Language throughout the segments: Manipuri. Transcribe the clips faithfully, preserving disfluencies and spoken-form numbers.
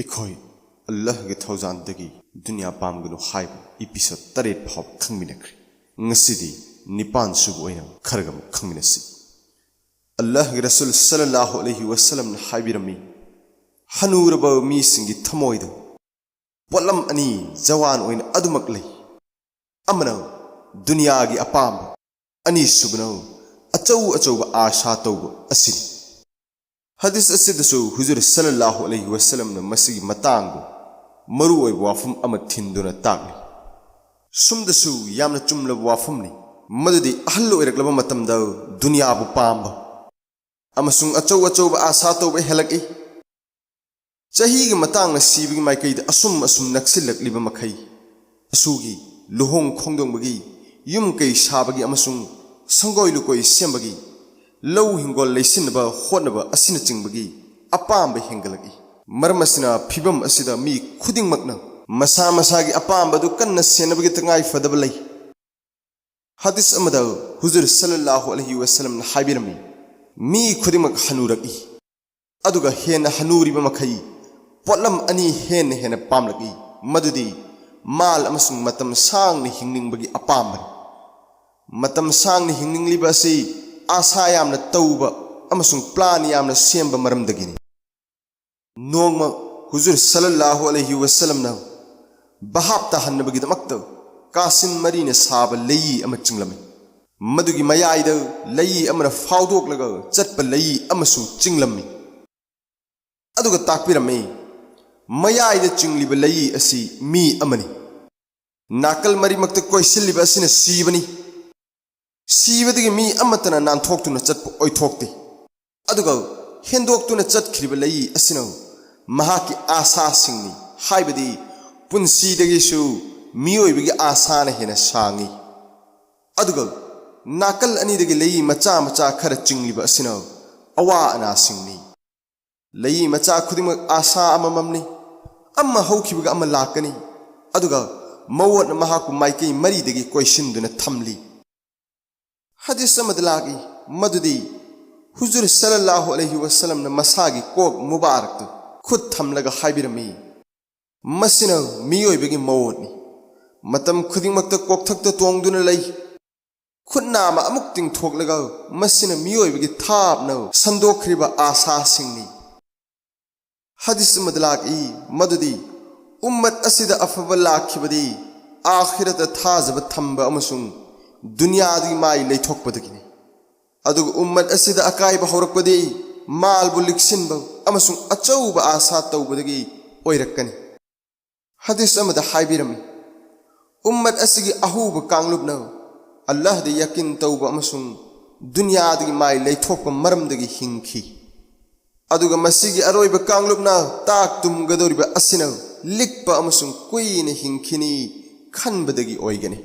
ꯑꯩꯈꯣꯏ ꯑꯜꯂꯥꯍꯒꯤ ꯊꯧꯖꯥꯜꯗꯒꯤ ꯗꯨꯅꯤꯌꯥ ꯄꯥꯝꯒꯅꯨ ꯍꯥꯏꯕ ꯏꯄꯤꯁꯣꯗ ꯇꯔꯦꯠ ꯐꯥꯎꯕ ꯈꯪꯃꯤꯟꯅꯈ꯭ꯔꯦ꯫ ꯉꯁꯤꯗꯤ ꯅꯤꯄꯥꯟ ꯁꯨꯕ ꯑꯣꯏꯅ ꯈꯔꯒ ꯑꯃꯨꯛ ꯈꯪꯃꯤꯟꯅꯁꯤ꯫ ꯑꯜꯂꯥꯍꯒꯤ ꯔꯁꯨꯜ ꯁꯜꯂꯜꯂꯥꯍꯨ ꯑꯂꯩꯍꯤ ꯋꯁꯜꯂꯝꯅ ꯍꯥꯏꯕꯤꯔꯝꯃꯤ, ꯍꯅꯨꯔꯕ ꯃꯤꯁꯤꯡꯒꯤ ꯊꯃꯣꯏꯗ ꯄꯣꯠꯂꯝ ꯑꯅꯤ ꯖꯋꯥꯟ ꯑꯣꯏꯅ ꯑꯗꯨꯃꯛ ꯂꯩ꯫ ꯑꯃꯅ ꯗꯨꯅꯤꯌꯥꯒꯤ ꯑꯄꯥꯝꯕ, ꯑꯅꯤꯁꯨꯕꯅ ꯑꯆꯧ ꯑꯆꯧꯕ ꯑꯥꯁꯥ ꯇꯧꯕ ꯑꯁꯤꯅꯤ꯫ ꯍꯗꯤꯁ ꯑꯁꯤꯗꯁꯨ ꯍꯨꯖꯨꯔ ꯁꯜꯂꯜꯂꯥꯍꯨ ꯑꯂꯩꯍꯤ ꯋꯁꯜꯂꯝꯅ ꯃꯁꯤꯒꯤ ꯃꯇꯥꯡꯗ ꯃꯔꯨꯑꯣꯏꯕ ꯋꯥꯐꯝ ꯑꯃ ꯊꯤꯟꯗꯨꯅ ꯇꯥꯛꯂꯤ꯫ ꯁꯨꯝꯗꯁꯨ ꯌꯥꯝꯅ ꯆꯨꯝꯂꯕ ꯋꯥꯐꯝꯅꯤ, ꯃꯗꯨꯗꯤ ꯑꯍꯜ ꯑꯣꯏꯔꯛꯂꯕ ꯃꯇꯝꯗ ꯗꯨꯅꯤꯌꯥꯕꯨ ꯄꯥꯝꯕ ꯑꯃꯁꯨꯡ ꯑꯆꯧ ꯑꯆꯧꯕ ꯑꯥꯁꯥ ꯇꯧꯕ ꯍꯦꯜꯂꯛꯏ꯫ ꯆꯍꯤꯒꯤ ꯃꯇꯥꯡꯅ ꯁꯤꯕꯒꯤ ꯃꯥꯏꯀꯩꯗ ꯑꯁꯨꯝ ꯑꯁꯨꯝ ꯅꯛꯁꯤꯜꯂꯛꯂꯤꯕ ꯃꯈꯩ, ꯑꯁꯨꯒꯤ ꯂꯨꯍꯣꯡ ꯈꯣꯡꯗꯣꯡꯕꯒꯤ, ꯌꯨꯝ ꯀꯩ ꯁꯥꯕꯒꯤ ꯑꯃꯁꯨꯡ ꯁꯪꯒꯣꯏ ꯂꯨꯀꯣꯏ ꯁꯦꯝꯕꯒꯤ, ꯂꯧ ꯍꯤꯡꯒꯣꯜ ꯂꯩꯁꯤꯟꯅꯕ ꯍꯣꯠꯅꯕ ꯑꯁꯤꯅꯆꯤꯡꯕꯒꯤ ꯑꯄꯥꯝꯕ ꯍꯦꯟꯒꯠꯂꯛꯏ꯫ ꯃꯔꯝ ꯑꯁꯤꯅ ꯐꯤꯚꯝ ꯑꯁꯤꯗ ꯃꯤ ꯈꯨꯗꯤꯡꯃꯛꯅ ꯃꯁꯥ ꯃꯁꯥꯒꯤ ꯑꯄꯥꯝꯕ ꯑꯗꯨ ꯀꯟꯅ ꯁꯦꯟꯅꯕꯒꯤ ꯇꯉꯥꯏ ꯐꯗꯕ ꯂꯩ꯫ ꯍꯗꯤꯁ ꯑꯃꯗ ꯍꯨꯖꯨꯔ ꯁꯜꯂꯜꯂꯥꯍꯨ ꯑꯂꯩꯍꯤ ꯋꯁꯜꯂꯝꯅ ꯍꯥꯏꯕꯤꯔꯝꯃꯤ, ꯃꯤ ꯈꯨꯗꯤꯡꯃꯛ ꯍꯅꯨꯔꯛꯏ, ꯑꯗꯨꯒ ꯍꯦꯟꯅ ꯍꯅꯨꯔꯤꯕ ꯃꯈꯩ ꯄꯣꯠꯂꯝ ꯑꯅꯤ ꯍꯦꯟꯅ ꯍꯦꯟꯅ ꯄꯥꯝꯂꯛꯏ, ꯃꯗꯨꯗꯤ ꯃꯥꯜ ꯑꯃꯁꯨꯡ ꯃꯇꯝ ꯁꯥꯡꯅ ꯍꯤꯡꯅꯤꯡꯕꯒꯤ ꯑꯄꯥꯝꯕꯅꯤ꯫ ꯃꯇꯝ ꯁꯥꯡꯅ ꯍꯤꯡꯅꯤꯡꯂꯤꯕ ꯑꯁꯤ ꯑꯥꯁꯥ ꯌꯥꯝꯅ ꯇꯧꯕ ꯑꯃꯁꯨꯡ ꯄ꯭ꯂꯥꯟ ꯌꯥꯝꯅ ꯁꯦꯝꯕ ꯃꯔꯝꯗꯒꯤꯅꯤ꯫ ꯅꯣꯡꯃ ꯍꯨꯖꯨꯔ ꯁꯜꯂꯜꯂꯥꯍꯨ ꯑꯂꯩꯍꯤ ꯋꯁꯜꯂꯝꯅ ꯚꯥꯞ ꯇꯥꯍꯟꯅꯕꯒꯤꯗꯃꯛꯇ ꯀꯥꯁꯤꯟ ꯃꯔꯤꯅ ꯁꯥꯕ ꯂꯩꯌꯤ ꯑꯃ ꯆꯤꯡꯂꯝꯃꯤ꯫ ꯃꯗꯨꯒꯤ ꯃꯌꯥꯏꯗ ꯂꯩꯌꯤ ꯑꯃꯅ ꯐꯥꯎꯗꯣꯛꯂꯒ ꯆꯠꯄ ꯂꯩꯌꯤ ꯑꯃꯁꯨ ꯆꯤꯡꯂꯝꯃꯤ꯫ ꯑꯗꯨꯒ ꯇꯥꯛꯄꯤꯔꯝꯃꯤ, ꯃꯌꯥꯏꯗ ꯆꯤꯡꯂꯤꯕ ꯂꯩꯌꯤ ꯑꯁꯤ ꯃꯤ ꯑꯃꯅꯤ꯫ ꯅꯥꯀꯜ ꯃꯔꯤꯃꯛꯇ ꯀꯣꯏꯁꯤꯜꯂꯤꯕ ꯑꯁꯤꯅ ꯁꯤꯕꯅꯤ꯫ ꯁꯤꯕꯗꯒꯤ ꯃꯤ ꯑꯃꯠꯇꯅ ꯅꯥꯟꯊꯣꯛꯇꯨꯅ ꯆꯠꯄ ꯑꯣꯏꯊꯣꯛꯇꯦ꯫ ꯑꯗꯨꯒ ꯍꯦꯟꯗꯣꯛꯇꯨꯅ ꯆꯠꯈ꯭ꯔꯤꯕ ꯂꯩꯌꯤ ꯑꯁꯤꯅ ꯃꯍꯥꯛꯀꯤ ꯑꯥꯁꯥꯁꯤꯡꯅꯤ, ꯍꯥꯏꯕꯗꯤ ꯄꯨꯟꯁꯤꯗꯒꯤꯁꯨ ꯃꯤꯑꯣꯏꯕꯒꯤ ꯑꯥꯁꯥꯅ ꯍꯦꯟꯅ ꯁꯥꯡꯉꯤ꯫ ꯑꯗꯨꯒ ꯅꯥꯀꯜ ꯑꯅꯤꯗꯒꯤ ꯂꯩꯌꯤ ꯃꯆꯥ ꯃꯆꯥ ꯈꯔ ꯆꯤꯡꯂꯤꯕ ꯑꯁꯤꯅ ꯑꯋꯥ ꯑꯅꯥꯁꯤꯡꯅꯤ꯫ ꯂꯩꯌꯤ ꯃꯆꯥ ꯈꯨꯗꯤꯡꯃꯛ ꯑꯥꯁꯥ ꯑꯃꯃꯝꯅꯤ꯫ ꯑꯃ ꯍꯧꯈꯤꯕꯒ ꯑꯃ ꯂꯥꯛꯀꯅꯤ꯫ ꯑꯗꯨꯒ ꯃꯋꯣꯠꯅ ꯃꯍꯥꯛꯄꯨ ꯃꯥꯏꯀꯩ ꯃꯔꯤꯗꯒꯤ ꯀꯣꯏꯁꯤꯟꯗꯨꯅ ꯊꯝꯂꯤ꯫ ꯍꯗꯤꯁ ꯑꯃꯗ ꯂꯥꯛꯏ ꯃꯗꯨꯗꯤ ꯍꯨꯖꯨꯔ ꯁꯜꯂꯜꯂꯥꯍꯨ ꯑꯂꯩꯍꯤ ꯋꯁꯜꯂꯝꯅ ꯃꯁꯥꯒꯤ ꯀꯣꯛ ꯃꯨꯕꯥꯔꯛꯇꯨ ꯈꯨꯠ ꯊꯝꯂꯒ ꯍꯥꯏꯕꯤꯔꯝꯃꯤ, "ꯃꯁꯤꯅ ꯃꯤꯑꯣꯏꯕꯒꯤ ꯃꯑꯣꯠꯅꯤ꯫ ꯃꯇꯝ ꯈꯨꯗꯤꯡꯃꯛꯇ ꯀꯣꯛꯊꯛꯇ ꯇꯣꯡꯗꯨꯅ ꯂꯩ꯫ ꯈꯨꯠ ꯅꯥꯝꯃ ꯑꯃꯨꯛ ꯇꯤꯡꯊꯣꯛꯂꯒ ꯃꯁꯤꯅ ꯃꯤꯑꯣꯏꯕꯒꯤ ꯊꯥꯞꯅ ꯁꯟꯗꯣꯛꯈ꯭ꯔꯤꯕ ꯑꯥꯁꯥꯁꯤꯡꯅꯤ"꯫ ꯍꯗꯤꯁ ꯑꯃꯗ ꯂꯥꯛꯏ ꯃꯗꯨꯗꯤ ꯎꯝꯃꯠ ꯑꯁꯤꯗ ꯑꯐꯕ ꯂꯥꯛꯈꯤꯕꯗꯤ ꯑꯥꯈꯤꯔꯠꯇ ꯊꯥꯖꯕ ꯊꯝꯕ ꯑꯃꯁꯨꯡ ꯗꯨꯅꯤꯌꯥꯗꯒꯤ ꯃꯥꯏ ꯂꯩꯊꯣꯛꯄꯗꯒꯤꯅꯤ꯫ ꯑꯗꯨꯒ ꯎꯝꯃꯠ ꯑꯁꯤꯗ ꯑꯀꯥꯏꯕ ꯍꯧꯔꯛꯄꯗꯤ ꯃꯥꯜꯕꯨ ꯂꯤꯛꯁꯤꯟꯕ ꯑꯃꯁꯨꯡ ꯑꯆꯧꯕ ꯑꯥꯁꯥ ꯇꯧꯕꯗꯒꯤ ꯑꯣꯏꯔꯛꯀꯅꯤ꯫ ꯍꯗꯤꯁ ꯑꯃꯗ ꯍꯥꯏꯕꯤꯔꯝꯃꯤ, "ꯎꯝꯃꯠ ꯑꯁꯤꯒꯤ ꯑꯍꯧꯕ ꯀꯥꯡꯂꯨꯞꯅ ꯑꯜꯂꯥꯍꯗ ꯌꯥꯀꯤꯟ ꯇꯧꯕ ꯑꯃꯁꯨꯡ ꯗꯨꯅꯤꯌꯥꯗꯒꯤ ꯃꯥꯏ ꯂꯩꯊꯣꯛꯄ ꯃꯔꯝꯗꯒꯤ ꯍꯤꯡꯈꯤ꯫ ꯑꯗꯨꯒ ꯃꯁꯤꯒꯤ ꯑꯔꯣꯏꯕ ꯀꯥꯡꯂꯨꯞꯅ ꯇꯥꯛ ꯇꯨꯝꯒꯗꯧꯔꯤꯕ ꯑꯁꯤꯅ ꯂꯤꯛꯄ ꯑꯃꯁꯨꯡ ꯀꯨꯏꯅ ꯍꯤꯡꯈꯤꯅꯤ ꯈꯟꯕꯗꯒꯤ ꯑꯣꯏꯒꯅꯤ"꯫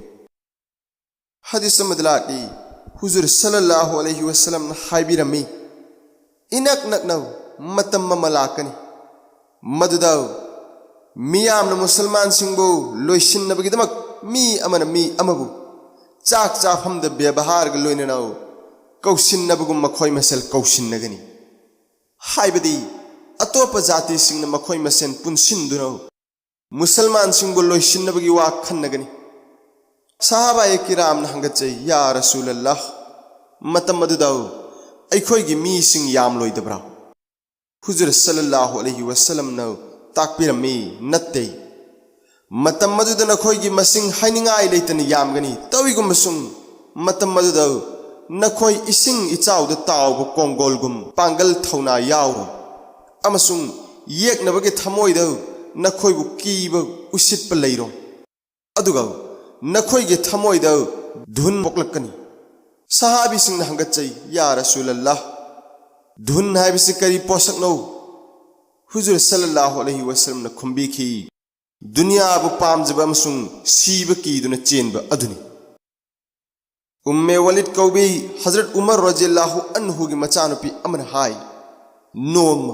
ꯍꯗꯤꯁ ꯑꯃꯗ ꯂꯥꯛꯂꯤ, ꯍꯨꯖꯨꯔ ꯁꯜꯂꯜꯂꯥꯍꯨ ꯑꯂꯩꯍꯤ ꯋꯁꯜꯂꯝꯅ ꯍꯥꯏꯕꯤꯔꯝꯃꯤ, "ꯏꯅꯛ ꯅꯛꯅ ꯃꯇꯝ ꯑꯃ ꯂꯥꯛꯀꯅꯤ, ꯃꯗꯨꯗ ꯃꯤꯌꯥꯝꯅ ꯃꯨꯁꯜꯃꯥꯟꯁꯤꯡꯕꯨ ꯂꯣꯏꯁꯤꯟꯅꯕꯒꯤꯗꯃꯛ ꯃꯤ ꯑꯃꯅ ꯃꯤ ꯑꯃꯕꯨ ꯆꯥꯛ ꯆꯥꯐꯝꯗ ꯕꯦꯕꯍꯥꯔꯒ ꯂꯣꯏꯅꯅ ꯀꯧꯁꯤꯟꯅꯕꯒꯨꯝ ꯃꯈꯣꯏ ꯃꯁꯦꯜ ꯀꯧꯁꯤꯟꯅꯒꯅꯤ"꯫ ꯍꯥꯏꯕꯗꯤ ꯑꯇꯣꯞꯄ ꯖꯥꯇꯤꯁꯤꯡꯅ ꯃꯈꯣꯏ ꯃꯁꯦꯜ ꯄꯨꯟꯁꯤꯟꯗꯨꯅ ꯃꯨꯁꯜꯃꯥꯟꯁꯤꯡꯕꯨ ꯂꯣꯏꯁꯤꯟꯅꯕꯒꯤ ꯋꯥ ꯈꯟꯅꯒꯅꯤ꯫ ꯁꯍꯥꯕꯥꯌꯦ ꯀꯤꯔꯥꯝꯅ ꯍꯪꯒꯠꯆꯩ, "ꯌꯥ ꯔꯁꯨꯂꯜꯂꯥꯍ, ꯃꯇꯝ ꯑꯗꯨꯗ ꯑꯩꯈꯣꯏꯒꯤ ꯃꯤꯁꯤꯡ ꯌꯥꯝꯂꯣꯏꯗꯕ꯭ꯔꯥ?" ꯍꯨꯖꯨꯔ ꯁꯜꯂꯜꯂꯥꯍꯨ ꯑꯂꯩꯍꯤ ꯋꯁꯜꯂꯝꯅ ꯇꯥꯛꯄꯤꯔꯝꯃꯤ, "ꯅꯠꯇꯦ꯫ ꯃꯇꯝ ꯑꯗꯨꯗ ꯅꯈꯣꯏꯒꯤ ꯃꯁꯤꯡ ꯍꯥꯏꯅꯤꯡꯉꯥꯏ ꯂꯩꯇꯅ ꯌꯥꯝꯒꯅꯤ꯫ ꯇꯧꯏꯒꯨꯝꯕꯁꯨꯡ ꯃꯇꯝ ꯑꯗꯨꯗ ꯅꯈꯣꯏ ꯏꯁꯤꯡ ꯏꯆꯥꯎꯗ ꯇꯥꯎꯕ ꯀꯣꯡꯒꯣꯜꯒꯨꯝ ꯄꯥꯡꯒꯜ ꯊꯧꯅꯥ ꯌꯥꯎꯔꯣꯏ, ꯑꯃꯁꯨꯡ ꯌꯦꯛꯅꯕꯒꯤ ꯊꯃꯣꯏꯗ ꯅꯈꯣꯏꯕꯨ ꯀꯤꯕ ꯎꯁꯤꯠꯄ ꯂꯩꯔꯣꯏ꯫ ꯑꯗꯨꯒ ꯅꯈꯣꯏꯒꯤ ꯊꯃꯣꯏꯗ ꯙꯨꯟ ꯄꯣꯛꯂꯛꯀꯅꯤ"꯫ ꯁꯍꯥꯕꯤꯁꯤꯡꯅ ꯍꯪꯒꯠꯆꯩ, "ꯌꯥ ꯔꯁꯨꯂꯜꯂꯥꯍ, ꯙꯨꯟ ꯍꯥꯏꯕꯁꯤ ꯀꯔꯤ ꯄꯣꯠꯁꯛꯅꯣ?" ꯍꯨꯖꯨꯔ ꯁꯜꯂꯜꯂꯥꯍꯨ ꯑꯂꯩꯍꯤ ꯋꯁꯜꯂꯝꯅ ꯈꯨꯝꯕꯤꯈꯤ, "ꯗꯨꯅꯤꯌꯥꯕꯨ ꯄꯥꯝꯖꯕ ꯑꯃꯁꯨꯡ ꯁꯤꯕ ꯀꯤꯗꯨꯅ ꯆꯦꯟꯕ ꯑꯗꯨꯅꯤ"꯫ ꯎꯝꯃꯦ ꯋꯥꯂꯤꯗ ꯀꯧꯕꯤ ꯍꯖꯔꯠ ꯎꯃꯔ ꯔꯖꯤꯌꯜꯂꯥꯍꯨ ꯑꯟꯍꯨꯒꯤ ꯃꯆꯥꯅꯨꯄꯤ ꯑꯃꯅ ꯍꯥꯏ, "ꯅꯣꯡꯃ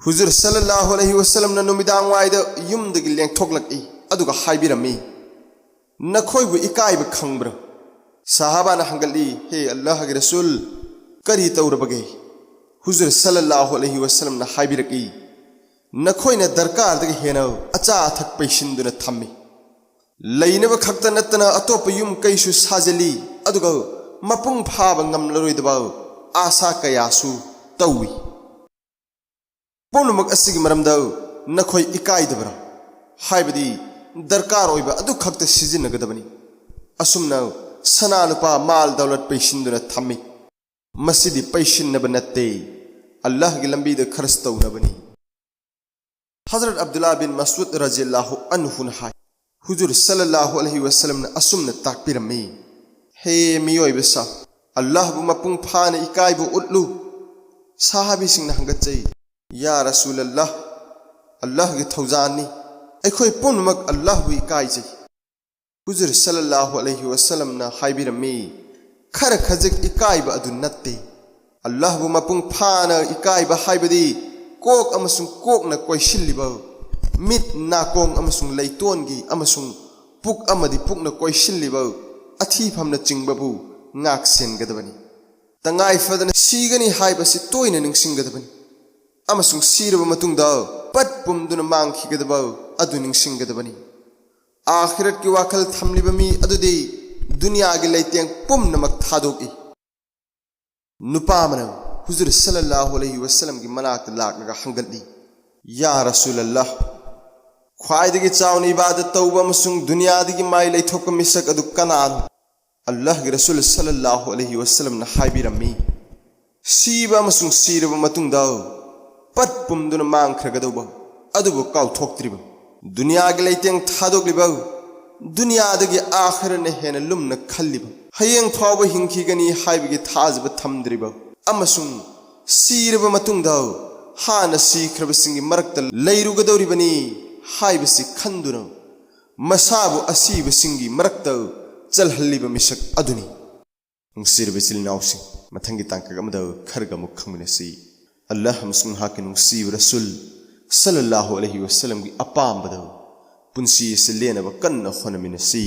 ꯍꯨꯖꯨꯔ ꯁꯜꯂꯜꯂꯥꯍꯨ ꯑꯂꯩꯍꯤ ꯋꯁꯜꯂꯝꯅ ꯅꯨꯃꯤꯗꯥꯡ ꯋꯥꯏꯗ ꯌꯨꯝꯗꯒꯤ ꯂꯦꯡꯊꯣꯛꯂꯛꯏ, ꯑꯗꯨꯒ ꯍꯥꯏꯕꯤꯔꯝꯃꯤ, 'ꯅꯈꯣꯏꯕꯨ ꯏꯀꯥꯏꯕ ꯈꯪꯕ꯭ꯔꯥ?'" ꯁꯍꯥꯕꯥꯅ ꯍꯪꯒꯠꯂꯤ, "ꯍꯦ ꯑꯜꯂꯥꯍꯒꯤ ꯔꯁꯨꯜ, ꯀꯔꯤ ꯇꯧꯔꯕꯒꯦ?" ꯍꯨꯖꯨꯔ ꯁꯜꯂꯜꯂꯥꯍꯨ ꯑꯂꯩꯍꯤ ꯋꯁꯜꯂꯝꯅ ꯍꯥꯏꯕꯤꯔꯛꯏ, ꯅꯈꯣꯏꯅ ꯗꯔꯀꯥꯔꯗꯒꯤ ꯍꯦꯟꯅ ꯑꯆꯥ ꯑꯊꯛ ꯄꯩꯁꯤꯟꯗꯨꯅ ꯊꯝꯃꯤ꯫ ꯂꯩꯅꯕ ꯈꯛꯇ ꯅꯠꯇꯅ ꯑꯇꯣꯞꯄ ꯌꯨꯝ ꯀꯩꯁꯨ ꯁꯥꯖꯤꯜꯂꯤ, ꯑꯗꯨꯒ ꯃꯄꯨꯡ ꯐꯥꯕ ꯉꯝꯂꯔꯣꯏꯗꯕ ꯑꯥꯁꯥ ꯀꯌꯥꯁꯨ ꯇꯧꯏ꯫ ꯄꯨꯝꯅꯃꯛ ꯑꯁꯤꯒꯤ ꯃꯔꯝꯗ ꯅꯈꯣꯏ ꯏꯀꯥꯏꯗꯕ꯭ꯔꯥ? ꯍꯥꯏꯕꯗꯤ ꯗꯔꯀꯥꯔ ꯑꯣꯏꯕ ꯑꯗꯨ ꯈꯛꯇ ꯁꯤꯖꯤꯟꯅꯒꯗꯕꯅꯤ꯫ ꯑꯁꯨꯝꯅ ꯁꯅꯥ ꯂꯨꯄꯥ ꯃꯥꯜ ꯗꯧꯂꯠ ꯄꯩꯁꯤꯟꯗꯨꯅ ꯊꯝꯃꯤ꯫ ꯃꯁꯤꯗꯤ ꯄꯩꯁꯤꯟꯅꯕ ꯅꯠꯇꯦ, ꯑꯜꯂꯥꯍꯒꯤ ꯂꯝꯕꯤꯗ ꯈꯔꯆ ꯇꯧꯅꯕꯅꯤ꯫ ꯍꯖꯔꯠ ꯑꯕꯗꯨꯜꯂꯥ ꯕꯤꯟ ꯃꯁꯎꯗ ꯔꯖꯤꯌꯜꯂꯥꯍꯨ ꯑꯟꯍꯨꯅ ꯍꯥꯏ, ꯍꯨꯖꯨꯔ ꯁꯜꯂꯜꯂꯥꯍꯨ ꯑꯂꯩꯍꯤ ꯋꯁꯜꯂꯝꯅ ꯑꯁꯨꯝꯅ ꯇꯥꯛꯄꯤꯔꯝꯃꯤ, "ꯍꯦ ꯃꯤꯑꯣꯏꯕ ꯁꯥ, ꯑꯜꯂꯥꯍꯕꯨ ꯃꯄꯨꯡ ꯐꯥꯅ ꯏꯀꯥꯏꯕ ꯎꯠꯂꯨ꯫" ꯁꯥꯍꯥꯕꯤꯁꯤꯡꯅ ꯍꯪꯒꯠꯆꯩ, "ꯌꯥ ꯔꯁꯨꯂꯜꯂꯥꯍ, ꯑꯜꯂꯥꯍꯒꯤ ꯊꯧꯖꯥꯟꯅꯤ, ꯑꯩꯈꯣꯏ ꯄꯨꯝꯅꯃꯛ ꯑꯜꯂꯥꯍꯕꯨ ꯏꯀꯥꯏꯖꯩ꯫" ꯍꯨꯖꯨꯔ ꯁꯜꯂꯜꯂꯥꯍꯨ ꯑꯂꯩꯍꯤ ꯋꯁꯜꯂꯝꯅ ꯍꯥꯏꯕꯤꯔꯝꯃꯤ, "ꯈꯔ ꯈꯖꯤꯛ ꯏꯀꯥꯏꯕ ꯑꯗꯨ ꯅꯠꯇꯦ꯫ ꯑꯜꯂꯥꯍꯕꯨ ꯃꯄꯨꯡ ꯐꯥꯅ ꯏꯀꯥꯏꯕ ꯍꯥꯏꯕꯗꯤ ꯀꯣꯛ ꯑꯃꯁꯨꯡ ꯀꯣꯛꯅ ꯀꯣꯏꯁꯤꯜꯂꯤꯕ, ꯃꯤꯠ, ꯅꯥꯀꯣꯡ ꯑꯃꯁꯨꯡ ꯂꯩꯇꯣꯟꯒꯤ ꯑꯃꯁꯨꯡ ꯄꯨꯛ ꯑꯃꯗꯤ ꯄꯨꯛꯅ ꯀꯣꯏꯁꯤꯜꯂꯤꯕ ꯑꯊꯤꯐꯝꯅꯆꯤꯡꯕꯕꯨ ꯉꯥꯛ ꯁꯦꯟꯒꯗꯕꯅꯤ꯫ ꯇꯉꯥꯏ ꯐꯗꯅ ꯁꯤꯒꯅꯤ ꯍꯥꯏꯕꯁꯤ ꯇꯣꯏꯅ ꯅꯤꯡꯁꯤꯡꯒꯗꯕꯅꯤ, ꯑꯃꯁꯨꯡ ꯁꯤꯔꯕ ꯃꯇꯨꯡꯗ ꯄꯠ ꯄꯨꯝꯗꯨꯅ ꯃꯥꯡꯈꯤꯒꯗꯕ ꯑꯗꯨ ꯅꯤꯡꯁꯤꯡꯒꯗꯕꯅꯤ꯫ ꯑꯥꯈꯤꯔꯠꯀꯤ ꯋꯥꯈꯜ ꯊꯝꯂꯤꯕ ꯃꯤ ꯑꯗꯨꯗꯤ ꯗꯨꯅꯤꯌꯥꯒꯤ ꯂꯩꯇꯦꯡ ꯄꯨꯝꯅꯃꯛ ꯊꯥꯗꯣꯛꯏ꯫" ꯅꯨꯄꯥ ꯑꯃꯅ ꯍꯨꯖꯨꯔ ꯁꯜꯂꯜꯂꯥꯍꯨ ꯑꯂꯩꯍꯤ ꯋꯁꯜꯂꯝꯒꯤ ꯃꯅꯥꯛꯇ ꯂꯥꯛꯂꯒ ꯍꯪꯒꯠꯂꯤ, "ꯌꯥ ꯔꯁꯨꯂꯜꯂꯥꯍ, ꯈ꯭ꯋꯥꯏꯗꯒꯤ ꯆꯥꯎꯅ ꯏꯕꯥꯗꯠ ꯇꯧꯕ ꯑꯃꯁꯨꯡ ꯗꯨꯅꯤꯌꯥꯗꯒꯤ ꯃꯥꯏ ꯂꯩꯊꯣꯛꯄ ꯃꯤꯁꯛ ꯑꯗꯨ ꯀꯅꯥꯅꯣ?" ꯑꯜꯂꯥꯍꯒꯤ ꯔꯁꯨꯜ ꯁꯜꯂꯜꯂꯥꯍꯨ ꯑꯂꯩꯍꯤ ꯋꯁꯜꯂꯝꯅ ꯍꯥꯏꯕꯤꯔꯝꯃꯤ, "ꯁꯤꯕ ꯑꯃꯁꯨꯡ ꯁꯤꯔꯕ ꯃꯇꯨꯡꯗ ꯄꯠ ꯄꯨꯝꯗꯨꯅ ꯃꯥꯡꯈ꯭ꯔꯒꯗꯧꯕ ꯑꯗꯨꯕꯨ ꯀꯥꯎꯊꯣꯛꯇ꯭ꯔꯤꯕ, ꯗꯨꯅꯤꯌꯥꯒꯤ ꯂꯩꯇꯦꯡ ꯊꯥꯗꯣꯛꯂꯤꯕ, ꯗꯨꯅꯤꯌꯥꯗꯒꯤ ꯑꯥꯈꯤꯔꯠꯅ ꯍꯦꯟꯅ ꯂꯨꯝꯅ ꯈꯜꯂꯤꯕ, ꯍꯌꯦꯡ ꯐꯥꯎꯕ ꯍꯤꯡꯈꯤꯒꯅꯤ ꯍꯥꯏꯕꯒꯤ ꯊꯥꯖꯕ ꯊꯝꯗ꯭ꯔꯤꯕ, ꯑꯃꯁꯨꯡ ꯁꯤꯔꯕ ꯃꯇꯨꯡꯗ ꯍꯥꯟꯅ ꯁꯤꯈ꯭ꯔꯕꯁꯤꯡꯒꯤ ꯃꯔꯛꯇ ꯂꯩꯔꯨꯒꯗꯧꯔꯤꯕꯅꯤ ꯍꯥꯏꯕꯁꯤ ꯈꯟꯗꯨꯅ ꯃꯁꯥꯕꯨ ꯑꯁꯤꯕꯁꯤꯡꯒꯤ ꯃꯔꯛꯇ ꯆꯜꯍꯜꯂꯤꯕ ꯃꯤꯁꯛ ꯑꯗꯨꯅꯤ꯫" ꯅꯨꯡꯁꯤꯔꯕ ꯏꯆꯤꯜ ꯏꯅꯥꯎꯁꯤꯡ, ꯃꯊꯪꯒꯤ ꯇꯥꯡꯀꯛ ꯑꯃꯗ ꯈꯔꯒ ꯑꯃꯨꯛ ꯈꯪꯃꯤꯟꯅꯁꯤ꯫ ꯑꯜꯂꯥꯍ ꯑꯃꯁꯨꯡ ꯃꯍꯥꯛꯀꯤ ꯅꯨꯡꯁꯤꯕ ꯔꯁꯨꯜ ꯁꯜꯂꯜꯂꯥꯍꯨ ꯑꯂꯩꯍꯤ ꯋꯁꯜꯂꯝꯒꯤ ꯑꯄꯥꯝꯕꯗ ꯄꯨꯟꯁꯤ ꯑꯁꯤ ꯂꯦꯟꯅꯕ ꯀꯟꯅ ꯍꯣꯠꯅꯃꯤꯟꯅꯁꯤ꯫